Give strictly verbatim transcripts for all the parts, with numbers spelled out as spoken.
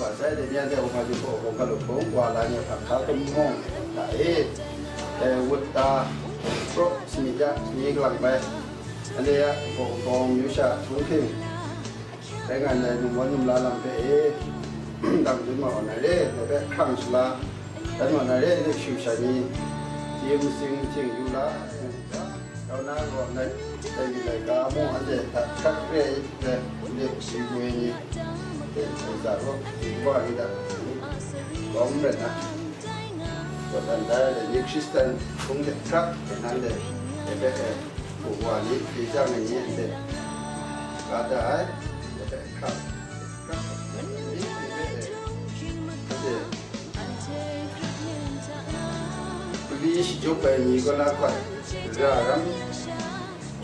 Sai de ni anhte hkawhkam hpung wa la ni hpang hta tum mung hta e, e, wut ta, praw, sumit ya, ni kalang bai, anhte ya hkawhkam hpung, yu sha, hpung hking, rai nga ndai numwan numla lam hpe e, dang dun ma wa na re, dai hpe hkrang shala dan wa na re, anhte kashu kasha ni, chye masing hting yu la. Kau na gaw, ngai, ngai, ngai ga mung anhte hta hkrak re ai hte, nde shi ngoi ni, hte, ngai za gaw, shi wa ni hta, kawm rai na, gaw dan da ai ni Hkristan hpung hte hkrak, nanhte, e, e, hpu wa ni, hpyi jang ai ni anhte, ga da ai, e, e, hkrak, hkrak, ni, e, e, anhte, Pali shachyut ai ni kaw na hkoi, ra ram,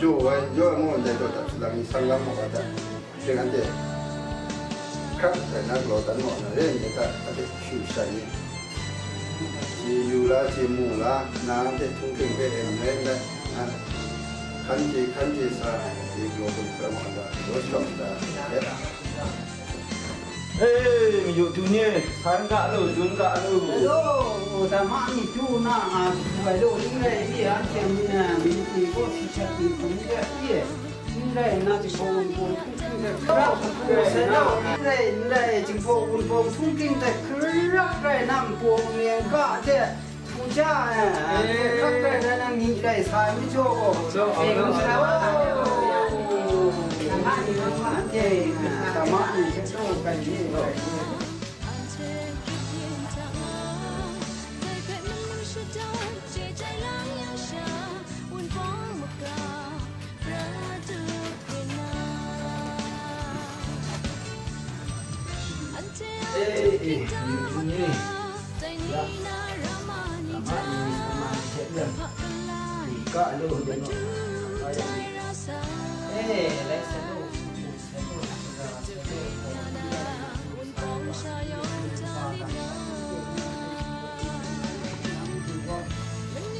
jaw ai, jaw ai mung ndai daw dap salang ni sang lam maw ga ta, shing anhte hkrak dai na galaw dan maw na re ndai ta, anhte shu shai ni, chye yu la, chye mu la, na anhte hpung hking hpe e n rai ndai, na hkan chye, hkan chye sa, chye galaw hpung hkra maw ga, galaw shawng da, e. Hei, mayu du ni, san ga lu, dun ga lu. Hello, dama ni du na, a, du ai lo, n rai i, anhte, a, mayu ni gaw si shat ni hpung n rai i, n rai nna, jinghpaw wunpawng hpung hpung de hkra hpung hpung sai na, n rai, n rai, jinghpaw wunpawng hpung hpung de hkra rai na, npawng myen ga de, Hpu ja, eh, eh, hkrak rai na nang ni rai sa ai majaw gaw, so, eh, oh, sa ai wa ta, oh, dama ni, dama ni, dama ni, dama ni, Eh, eh, ni hpung ni. Ya. Ama ni, ama ni hte mung. Ni ka lu de no. Eh, lai sa lu. Sa lu, sa lu.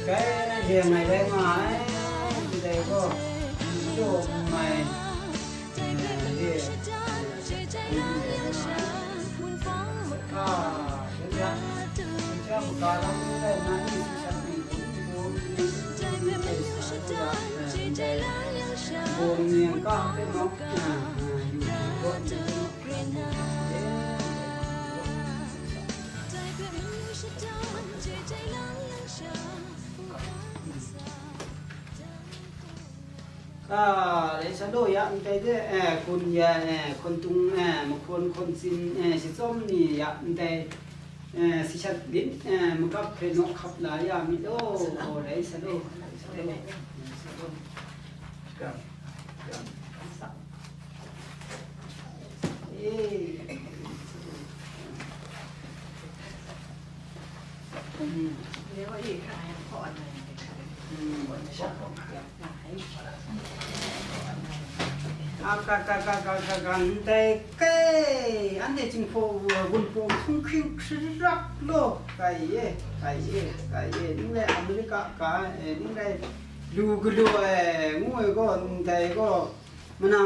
Kai na de mai rai nga ai. Dai ko. Lu mai. A, dai sa law ya ndai de, eh, hkun ya, eh, hkun tung, eh, mahkawn hkun tsin, eh, shitsawm ni ya ndai, eh, sishat lit, eh, magap hpe naw hkap la ya mi law, oh, dai sa law, dai sa law, dai sa law. Eh. A, ka, ka, ndai Jinghpaw Wunpawng hpung hking hkrak law, kai e, kai e, kai e, ning rai America ka, e, ning rai lu galaw ai, ngu ai gaw, ndai gaw, mana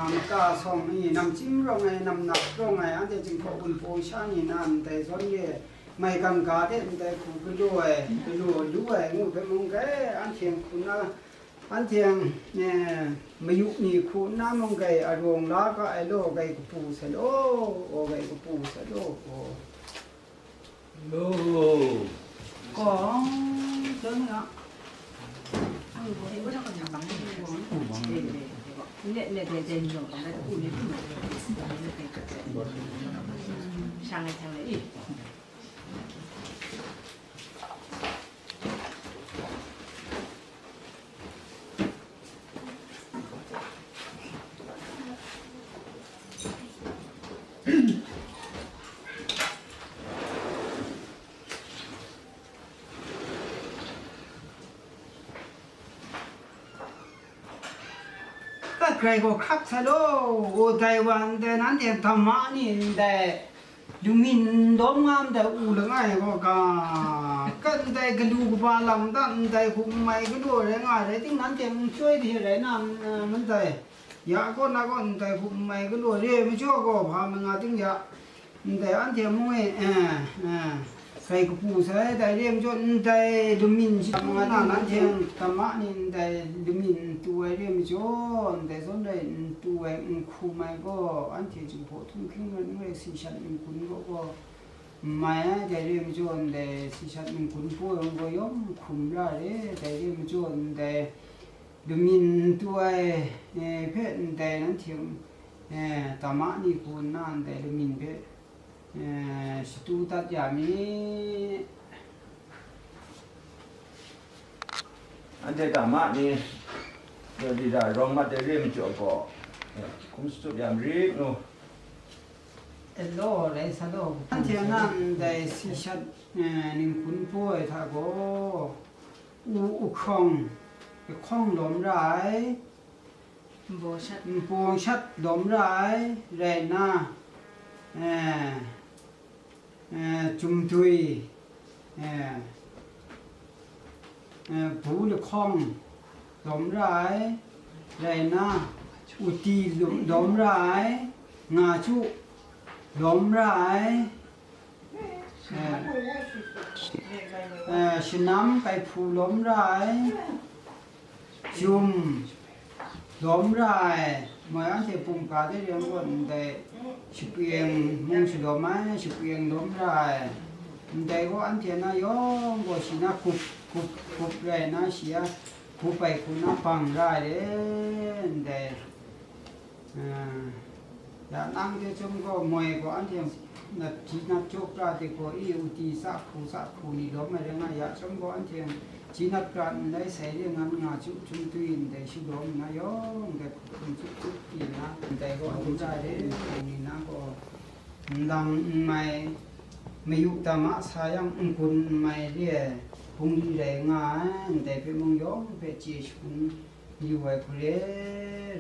maka sawng ni, namchyim rawng ai, namnak rawng ai, anhte Jinghpaw Wunpawng sha ni na ndai zawn re, maigan ga de ndai hku galaw ai, galaw lu ai ngu hpe mung, grai anhte hku na, anhte, eh, mayu ni hku nna mung, grai arawng la ga ai law, grai kapu sa law, aw, grai kapu sa law, aw. Lo. Ko, don ya. Ka grai gaw hkrak sai law, o dai wa ndai nanhte dama ni ndai, Lungmin dawm nga ndai u langai gaw ga, kan ndai galu kaba lam dan ndai hkum mai galaw rai nga rai ting, nanhte n chyoi de rai na, n, n, ndai ya kaw na kaw ndai hkum mai galaw re ai majaw gaw, hpa manga ting ya, Ndai anhte mung e, eh, eh, kai kapu sai, dai re ai majaw, ndai lamyin shi na, nanhte tama ni ndai lamyin n tu ai re ai majaw, ndai zawn rai n tu ai, n hkum ai gaw, anhte Jinghpaw htunghking rai n rai, si shat n gun gaw gaw, n mai ai, dai re ai majaw, ndai si shat n gun poi gaw yawng hkum ra re, dai re ai majaw, ndai lamyin n tu ai, eh, hpe ndai nanhte, eh, tama ni hku nna ndai lamyin hpe, eh, shatu dat ya mi. Anhte tama ni, Dawida rawng mat ai re ai majaw gaw, eh, hkum shatup ya marit ngu. Elo, rai sa law. Anhte nan ndai si shat, eh, ninghkun poi hta gaw, u, u hkawng, u hkawng lawm ra ai, npawng shat, npawng shat lawm ra ai, rai nna, eh, eh, jumdui, eh, eh, bu lahkawng lawm ra ai, rai nna, uti lawm ra ai, nga ju lawm ra ai, eh, eh, shanam kaihpu lawm ra ai, jum lawm ra ai, moi anhte pum ga de ren gaw ndai shapyeng mung shalawm ai, shapyeng lawm ra ai, ndai gaw anhte na yawng gaw shi na gup, gup, gup rai na shi a, gup ai hku na bang ra ai re, ndai. Ah, ya nang de chyawm gaw, moi gaw anhte nat ji nat jaw pra de gaw, i uti sa hku sa hku ni lawm ai rai nga ya chyawm gaw, anhte ji nat pra n lai sai re ngan nga ju, jumdui ndai shalawm nna yawng dai hkum tsup tsup pyi na, ndai gaw anhte ra re, ni na gaw nlang n mai, mayu tama sa yang n-gun n mai re ai hpung rai nga ai, ndai hpe mung yawng hpe chye shangun yu ai hku re,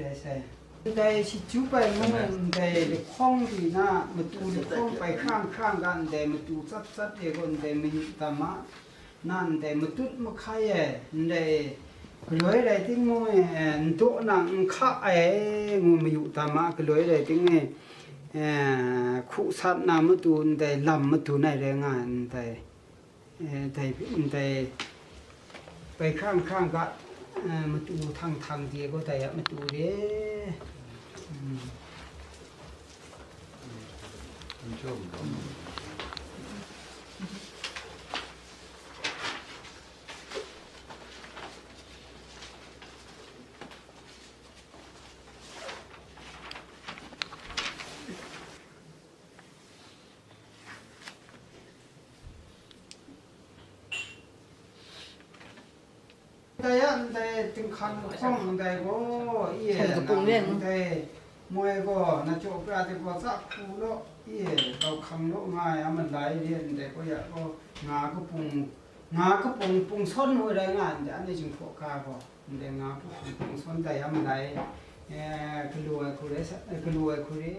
rai sai. Ndai shachyup ai mung, ndai lahkawng pyi na, matu lahkawng bai hkrang hkrang ga, ndai matu tsat tsat de gaw, ndai mayu tama na, ndai matut mahkai ai, ndai galoi rai timung e, n daw nang n hka ai ngu, mayu tama galoi rai ting e, eh, hku sat na matu, ndai lam madun ai rai nga ai, ndai. Eh, dai, dai, bai hkrang hkrang ga, eh, matu htang htang de gaw dai a matu re. Mm. Dai a ndai tinghkan hkawng ndai gaw, i e, ndai moi gaw, na chyaw pra de gaw, tsa hku law, i e, gau hkang law nga ai a malai re, ndai gaw ya gaw, nga kapung, nga kapung pung sawn nu rai nga ai, ndai anhte Jinghpaw ga gaw, ndai nga kapung pung sawn dai a malai, e, galu ai hku re, sa-, galu ai hku re.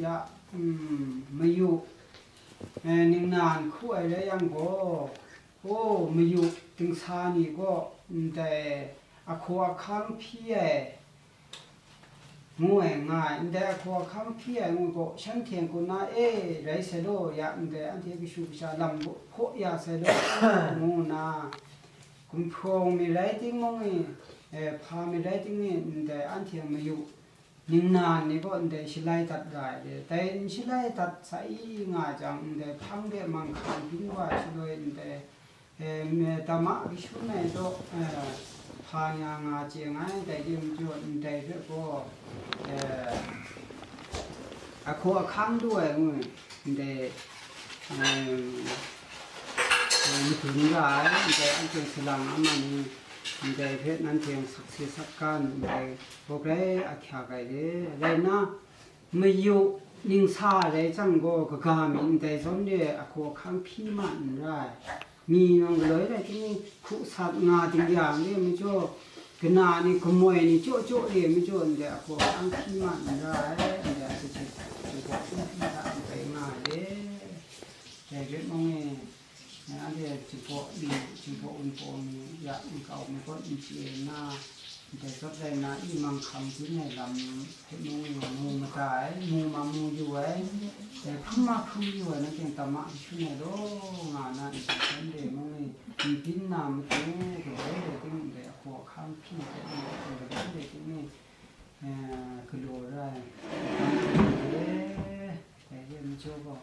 Ya, mm, mayu, eh, ningnan hku ai rai yang gaw, o, mayu dingsa ni gaw ndai ahkaw ahkang hpyi ai, ngu ai nga ai, ndai ahkaw ahkang hpyi ai ngu gaw, shanhte kaw na, e, rai sai law, ya ndai anhte kashu kasha lam hpaw ya sai law, ngu nna, gumhpraw mi rai timung e, eh, hpa mi rai timung e, ndai anhte mayu ningnan ni gaw ndai shalai dat ra ai re. Dai n shalai dat sa i nga jang, ndai hpang de manghkan byin wa shaloi ndai, eh, me-, tama kashun ai daw, eh, hpa nga nga chye nga ai, dai de majaw ndai hpe gaw, eh, ahkaw ahkang du ai ngu, ndai, eh, eh, madun ra ai, ndai anhte salang ama ni, ndai hpe nanhte yang sakse sakgan ndai gaw grai ahkyak ai re. Rai nna, mayu ningsa rai jang gaw, kaga mi ndai zawn re ahkaw ahkang hpyi ma n ra ai. Mi nawng galoi rai timung, hku sat nga ding yang re majaw, kana ni, kamoi ni chyaw chyaw re majaw, ndai ahkaw ahkang hpyi ma n ra ai, ndai a hte hte, ndai hpung hpyi hta ndai nga ai re. Dai rai mung e, anhte Jinghpaw ni, Jinghpaw Wunpawng ni, ya nkau mi gaw n chye nna, ndai zawn rai nna, imang hkam byin ai lam hpe mung mu mada ai, mu ma mu yu ai, dai hprum ma hprum yu ai, nanhte tam ma n shun ai law, nga na ndai zawn re mung e, n byin na matu, galoi rai timung, ndai ahkaw ahkang hpyi hte, ndai hpung galoi rai timung, eh, galaw ra ai, dai re majaw gaw,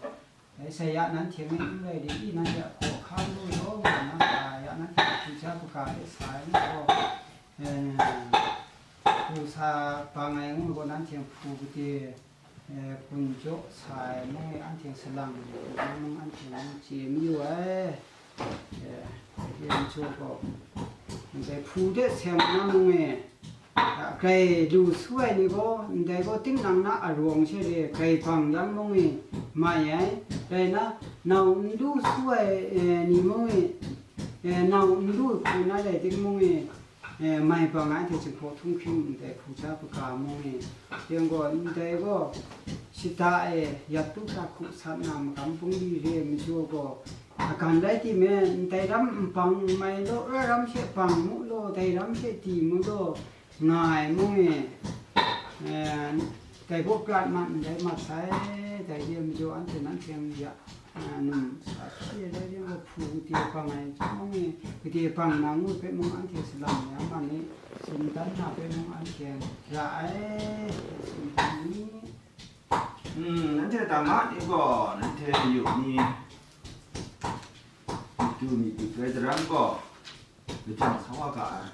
Dai sai ya nanhte me n rai de, i nanhte a hkaw hkang lu law nga na, ya nanhte hku ja hpaga de sa ai ngu gaw, eh, hku sa bang ai ngu gaw, nanhte hpu gade, eh, gun jaw sa ai ngu, anhte salang, nang anhte nang chye mayu ai. Eh, dai re ai majaw gaw, ndai hpu de seng na mung e, a, grai lu su ai ni gaw, ndai gaw tinang na arawng she re, grai bang yang mung e, mai ai. Rai nna, nau n lu su ai, eh, ni mung e, eh, nau n lu hku na rai timung e, eh, mai bang ai hte Jinghpaw Htunghking ndai hku ja hpaga mung e, teng gaw, ndai gaw shada e yat tu hkra hku sat na magam bungli re ai majaw gaw, agan rai timung, ndai ram nbang n mai law, ra ram she bang mu law, dai ram she di mu law, nga ai mung e, eh, dai gaw prat mat ndai mat sai, dai re ai majaw anhte nanhte yang ya, ah, num sa hpyi ai dai re ai gaw hpu gade bang ai chyawm e, gade bang na ngu hpe mung anhte salang ya ma ni, tsun dan na hpe mung anhte ra ai, tsun dan ni. Hmm, nanhte dama ni gaw, nanhte yu ni, matu mi tu rai daram gaw, lajang sa wa ga ai.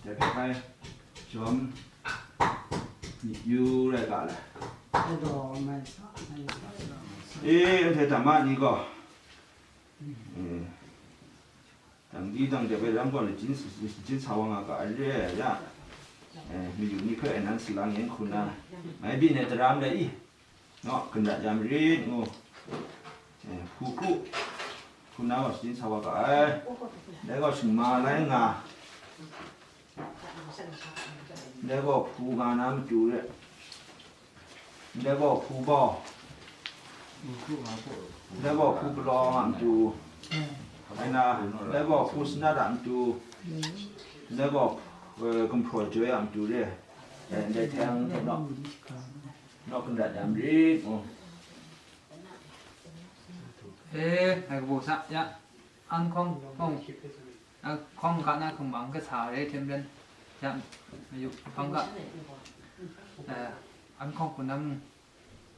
Dai hpe bai jawm myit yu rai ga le. E, anhte dama ni gaw, e, dang di dang dep ai lam gaw, lajin, lajin sa wa nga ga ai re ai ya. E, mayu ni hpe nan salang yen hku na, mai byin ai daram le i, naw, kandat ya marit ngu, e, hku kru hku na gaw lajin sa wa ga ai. Dai gaw shingma lai nga, dai gaw hpu nga na matu re. Ndai gaw hpu bau, ndai gaw hpu palawng a matu, ndai gaw hpu sanat a matu, ndai gaw, eh, gumhpraw joi a matu re, eh, ndai hte naw, naw kandat ya marit ngu. Eh, ngai kabu sa, ya. An hkawng, hkawng, an hkawng ga na hkungmang kasa re htem ren, ya, mayu hkawng ga, eh, an hkawng hpunam,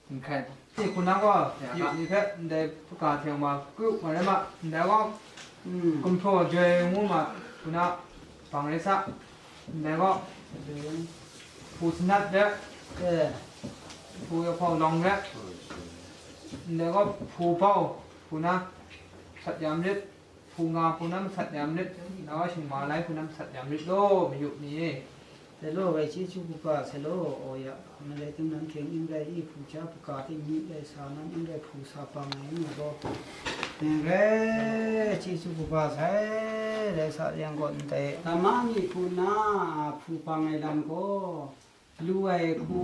nhkrai, ti hpunam gaw, ya, ya, ni hpe ndai hpaga hte ma, kru ma rai ma, ndai gaw, mm, gumhpraw joi ngu ma, hpuna bang rai sa, ndai gaw, hpu sanat re, eh, hpu yawhpawng lawng re, ndai gaw hpu bau, hpuna sat ya marit. Hpu nga hpunam sat ya marit, nau a shingma lai hpunam sat ya marit law, mayu ni e. Sai law, ngai chyeju kaba sai law, o ya, malai tim nan hkyeng n rai i, hpu ja hpaga ting myi lai sa nan n rai hpu sa bang ai ngu law. N rai, chyeju kaba sai, rai sa yang gaw ndai. Dama ni hku na hpu bang ai lam gaw, lu ai hku,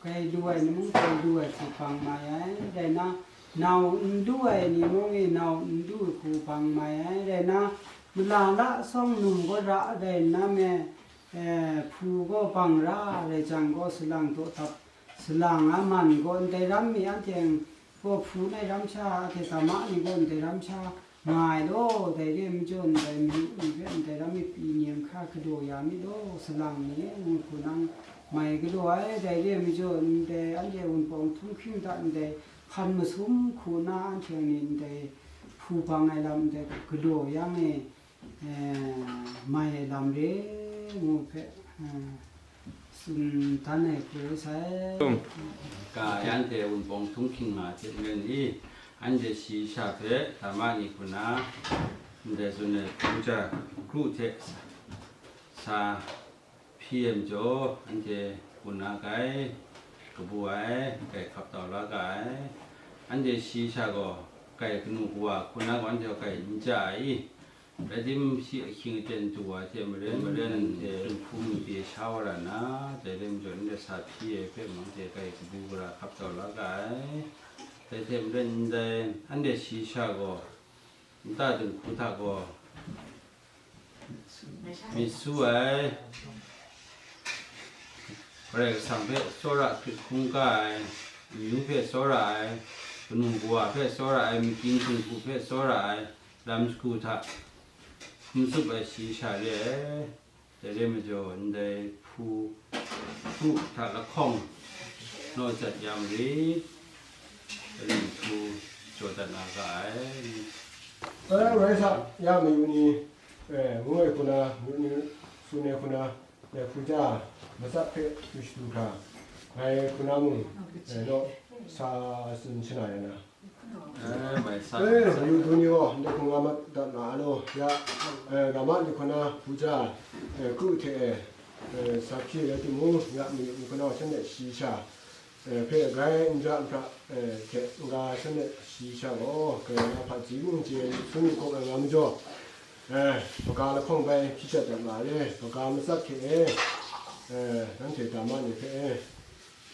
kai lu ai ni mung kai lu ai hku bang mai ai, rai nna, nau n lu ai ni mung e nau n lu ai hku bang mai ai, rai nna, mala la sawng num gaw ra rai nna me, eh, hpu gaw bang ra rai jang gaw, salang daw tap, salang a man gaw ndai ram mi anhte gaw hpu nai ram sha, a hte dama ni gaw ndai ram sha nga ai law, dai re ai majaw ndai mayu ni hpe ndai ram mi pyi nem hkra galaw ya mi law, salang ni ngu hku nang mai galaw ai, dai re ai majaw ndai anhte Wunpawng htunghking hta ndai hpan masum hku na anhte ni ndai hpu bang ai lam ndai galaw yang e, eh, mai ai lam re ngu hpe, eh, tsun dan ai hku rai sai. Ka, anhte Wunpawng htunghking nga hte maren i, anhte shayi sha hpe dama ni hku na, Ndai tsun ai hpung ja kru hte sa, sa hpyi ai majaw, anhte kun na kai, kabu ai, kai hkap tau la ga ai. Anhte shayi sha gaw, kai kanu kawa hku na gaw, anhte gaw kai n ja ai i? Rai timung, shi ahkying aten du wa hte maren, maren anhte hpung pye sha wa ra nna, dai rai majaw, anhte sa hpyi ai hpe mung, anhte kai kabu gara hkap tau la ga ai. Dai hte maren ndai, anhte shayi sha gaw, nta dinghku hta gaw myit su ai, Karai Kasang hpe tsawra hkrit hkungga ai, amyu hpe tsawra ai, kanu kawa hpe tsawra ai, makyin htingbu hpe tsawra ai, lam sagu hta hkum tsup ai shayi sha re ai. Dai rai majaw, ndai hpu, hpu hta lahkawng naw jat ya marit, dai rai hku jaw dat na ga ai. Eh, rai sa, ya mayu ni, eh, ngu ai hku na, mayu ni tsun ai hku na, eh, hpu ja matsat hpe du shadu hkra, ngai hku na mung, eh, naw sa tsun shana ya na. Eh, mai sa. Eh, mayu du ni gaw, ndai hku nga mat dat ma ai law, ya, eh, ga ma ni hku na hpu ja, eh, kru hte, eh, sa hpyi rai timung, ya mayu ni hku na shanhte shayi sha, eh, hpe grai n ja nhpra, eh, hte n-ga shanhte shayi sha gaw, Karai na hpaji mung chye ai myit hkrum myit hkawm ai nga majaw, eh, hpaga lahkawng bai hpyi shat dat ma ai, hpaga matsat hte e, eh, nanhte dama ni hpe e,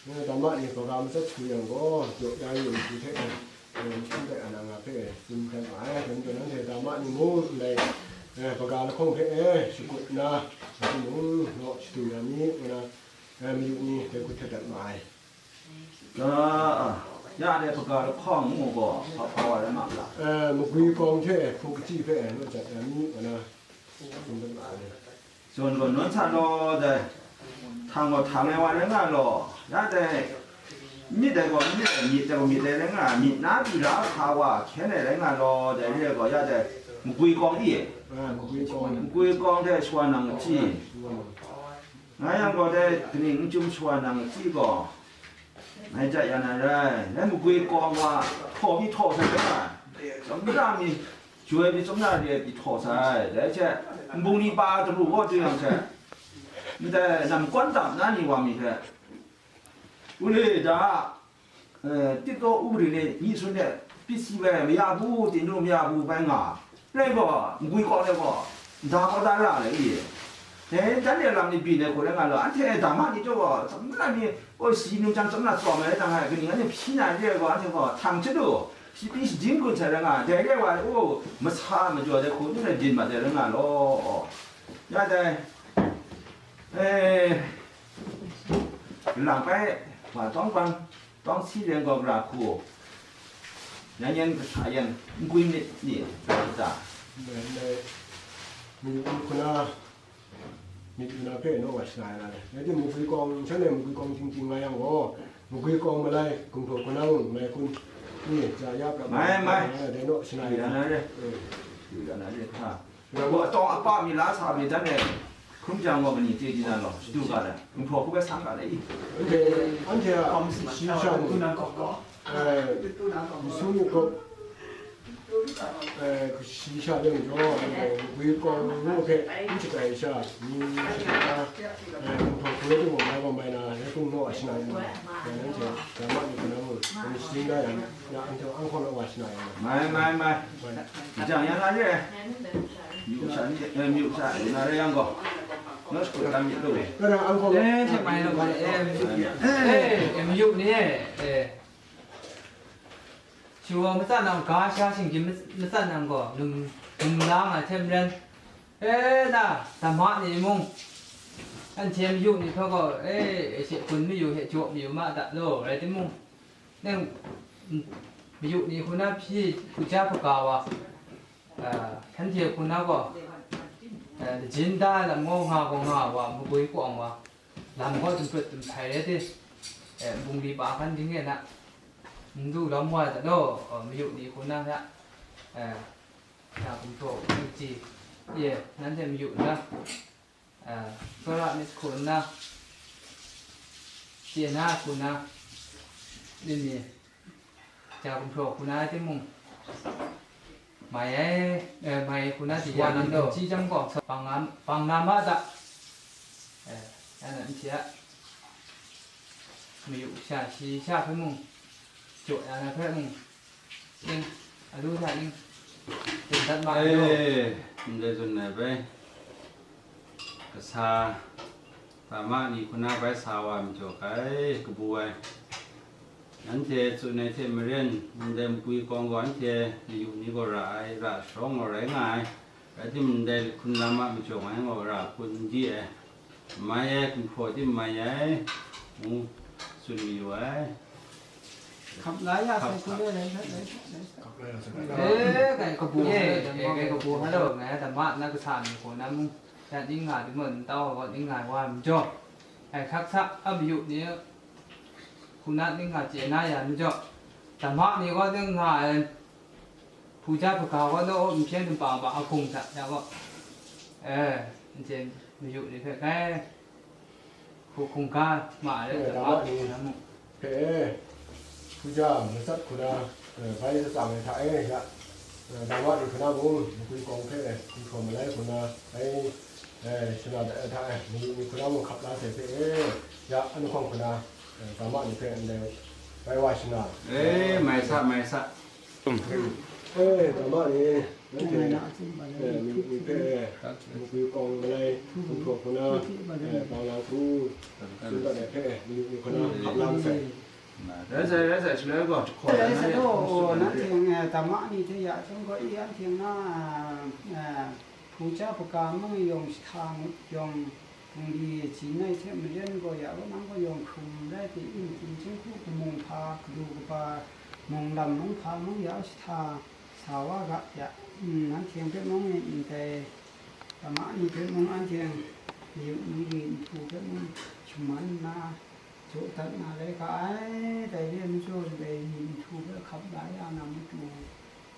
eh, dama ni hpaga matsat hkru yang gaw, jaw ya yu ai hte e, eh, n tai ana nga hpe tsun hkrat ma ai. Dai majaw nanhte dama ni mung ndai, eh, hpaga lahkawng hpe e shakut nna, timung naw shadu ya mi, ngu na, eh, mayu ni dai hku htet dat ma ai. Ga, ya dai hpaga lahkawng ngu gaw, hpa hpa wa rai nga ga? Eh, magwi kawng hte hpu kachyi hpe naw jat ya mi, ngu na, tsun dat ma ai. Zawn gaw nawn sa law dai, htang gaw htang ai wa rai nga law, ya dai, myit dai gaw myit ai, myit dai gaw myit dai rai nga, myit na pyi la hkra wa hkyen ai rai nga law, dai re ai gaw ya dai, magwi kawng i? Ah, magwi kawng. Magwi kawng hte shawa nang kachyi. Nga yang gaw dai kaning n chyum shawa nang kachyi gaw, ngai ja ya na rai, ngai magwi kawng wa htaw mi htaw sai rai nga, tsawmra mi, joi mi, tsawmra re ai pyi htaw sai, dai hte nbung ni pa daru kaw du yang hte, ndai namkawn dam na ni wa mi hpe, u le da, eh, tit taw u ri le, nyi sun de, pyi si bai, maya bu, tin du maya bu bai nga, rai gaw, magwi kawng de gaw, nda kau da ra le i? Dai, dan de lam ni byin ai hku rai nga law, anhte dama ni chyawm gaw, tsawmra mi, oi, si num jang tsawmra tsawm ai rai nga ai, kaning anhte hpyi na re ai gaw, anhte gaw, htang chyalu, shi pyi shajing gun sai rai nga ai, dai re ai wa, o, masa majaw dai hku n rai byin mat ai rai nga law, ya dai, eh, lang bai, wa tawng bang, tawng si len gaw gara hku, yan yan kasa yan, n gwi myit ni, ta? Ndai, ndai, mayu ni hku na, myit ni na hpe naw wa shana ai na, rai timung, magwi kawng, shanhte magwi kawng ting ting nga yang gaw, magwi kawng malai, gumhpraw hku na mung, malai kun ni, ja ya prat, mai, mai, dai naw shana ai na. Yu na re. Eh. Yu na re, ha. Gaw, atawng apa mi la sa mi dan e, hkrum jang gaw, kaning chye di na law, shadu ga le, gumhpraw hku bai sang ga le i? Anhte, anhte a shayi sha ni, eh, Yesu myit hkrup, eh, shayi sha de majaw, eh, magwi kawng ngu hpe n shatai sha, ni shata, eh, gumhpraw hku rai timung, mai gaw mai na, rai hkrum naw a shana ai na, eh, nanhte, dama ni hku na mung, shajing da yang, ya, anhte anhkaw naw wa shana ai na. Mai, mai, mai. Jang ya na re. Myu sha ni, eh, myu sha ni na re yang gaw. Naw shakut tam myit lu. Eh, hte mai lu, eh, eh, eh, myu ni, eh, eh. Shawa matsat nang, ga sha shinggyim mas-, matsat nang gaw, num, num la nga hte maren. Eh, na, dama ni mung, anhte myu ni hpe gaw, eh, e she hpun mayu hte jaw mayu ma ta law, rai timung, nang, mm, mayu ni hku na hpyi hku ja hpaga wa, ah, shanhte hku na gaw, eh, lajin da ai lam gaw nga gaw nga wa, magwi kawng wa, lam gaw dumprut dumhpai rai ti, eh, bungli pa hkan ding e na, n du lawm wa ai ta law, eh, mayu ni hku na hta, eh, na gumhpraw hku na chye, ye, nanhte mayu nna, eh, tsawra myit hku nna, chye na hku na, nini, ja gumhpraw hku na ai timung, Mai ai, eh, mai hku na di ya nang gaw, hti chyam gaw, bang na, bang na ma ta? Eh, ya na n hte a. Mayu sha, shi sha hpe mung, jaw ya na hpe mung, ning, alu hta ning, tsun dat ma ai gaw. Eh, ndai tsun ai bai. Kasa, tama ni hku na bai sa wa majaw kai, kabu ai. Anhte tsun ai hte maren, ndai makwi kawng gaw anhte mayu ni gaw ra ai, ra sharawng gaw rai nga ai. Rai timung, ndai hkrun lam a majawng ai gaw ra hkun n di ai, mai ai, gumhpraw tim mai ai, ngu tsun mayu ai. Hkap la ya sai hkun de, lai, lai, lai, lai. Eh, kai kabu, eh, eh, kai kabu, hello, ngai tama na kasa mi hku na mung, dat ning nga, dingma ntau gaw ning nga wa majaw, ai hkak sa a mayu ni, hku na ning nga chye na ya majaw, tama ni gaw ning nga ai, hpuja hpaga gaw naw npyen npa ba ahkung hta ya gaw, eh, nsen mayu ni hpe kai hku hkungga ma ai, eh, tama ni hku na mung. Hpe e, hpuja matsat hku na, eh, bai shatsang ai hta e, ya, eh, tama ni hku na mung, makwi kawng hpe, eh, gumhpraw malai hku na, bai, eh, shana dat ai hta e, mayu ni hku na mung hkap la sai hpe e, ya, anhkawng hku na, eh, tama ni hpe ndai bai wa shana. Eh, mai sa, mai sa. Eh, tama ni, nanhte, eh, mi, mi hpe, eh, makwi kawng malai, gumhpraw hku na, eh, bang lang hku, tsun dat ai hpe, mi, mi hku na, hkap lang sai. Rai sai, rai sai, shaloi gaw, jahkaw Rai na sai re. Gaw, nanhte, eh, tama ni hte ya chyawm gaw, i, anhte na, eh, hpuja hpaga mung yawng, shahta ngut yawng, Hpung di jin ai hte maren gaw ya gaw, nang gaw yawng hkrum rai pyi, i, mating jinghku, kamung hpa, kadu kaba, mung lam mung hpa mung ya, shahta sa wa ga ya. Mm, nanhte hpe mung e, ndai tama ni hpe mung, anhte mayu ni li nhtu hpe mung shaman nna, jaw dat na rai ga ai. Dai re ai majaw, ndai li nhtu hpe hkap la ya na matu,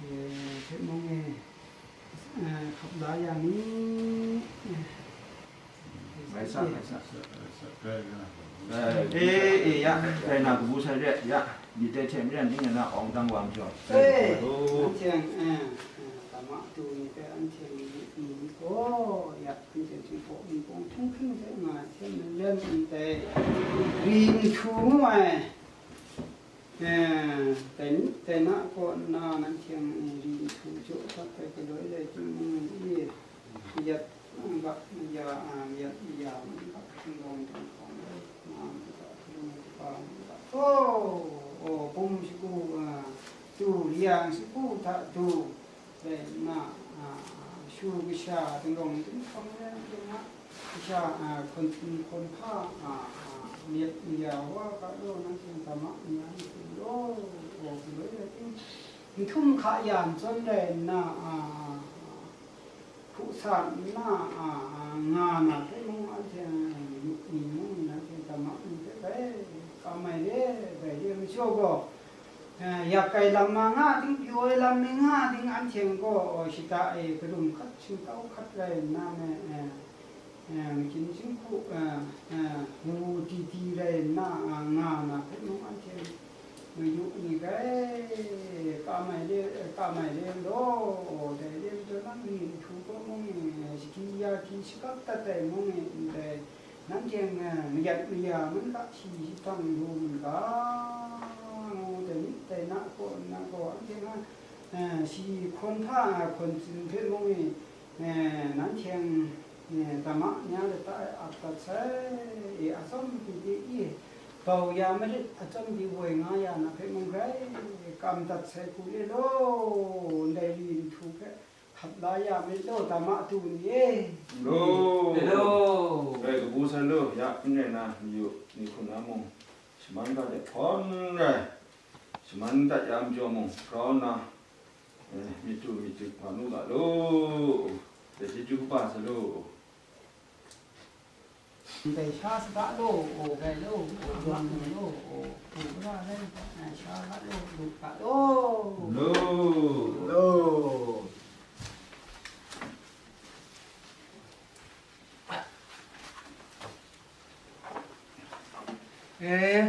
e, hpe mung e, e, hkap la ya mi. Mai sa, mai sa. E, e, ya, dai na kabu sai re, ya, myit dai hte maren ning na awng dang wa majaw. E, nanhte, e, e, tama tu ni hpe anhte myit ni gaw, ya, anhte Jinghpaw Wunpawng htung hkring hte nga ai hte maren ndai li nhtu ngu ai. Eh, dai ni, dai na kaw nna nanhte, eh, li nhtu jaw dat ai galoi rai timung, i, mayat, mm, ga, maya, ah, mayat maya, mm, ga, hkinggawng dinghpawng rai nna, mm, ga, hkalung kaba, mm, ga, oh, oh, bum shagu, ah, du, yang shagu hta du, rai nna, a, shu kasha, dingrawng dinghpawng rai nna, kasha, a, hkawn, hkawn hpa, a, a, myit maya wa ga law, nanhte tama ni a myit law, gaw galoi rai tim, n htum hka ya ntsawn rai nna, a, a, hpu sa nna, a, a, nga na hpe mung, anhte, a, yu ni mung, nanhte tama ni hpe bai kam ai re, bai re ai majaw gaw, Eh, yak ai lam ma nga ding, pyaw ai lam mi nga ding, anhte gaw shada e, karum hkat, shingkau hkat rai nna me, eh, eh, makying jinghku, eh, eh, wu di di rai nna, ah, nga na hpe mung, anhte mayu ni gai, kam ai re, kam ai re law, dai re ai majaw, nang li nhtu gaw mung e, shagyi ya hkyi shakap dat ai mung e, ndai, Nanhte, eh, mayat maya ngun ga, shi jahpang lu ngun ga, ngu dai myit dai na kaw nna gaw, anhte nga, eh, shi hkawn hpa, eh, hkawn tsin hpe mung e, eh, nanhte, eh, tama ni a lata e ap dat sai, e, atsawm di de i, bau ya marit, atsawm di woi nga ya na hpe mung rai, kam dat sai hku re law, ndai li nhtu hpe, Hkap la ya myit law, tama tu ni e. Law. Law. Rai kabu sa law, ya n rai na, mayu ni hku na mung, shaman ga de hkawn rai, shaman dat ya majaw mung, grau nna, eh, myit du myit dik wa nu ga law. Dai chyeju kaba sa law. Ndai sha saga law, o, gai law, o, yawng law, o, o, ra rai, eh, sha ga law, lu ga law. Law. Law. Eh,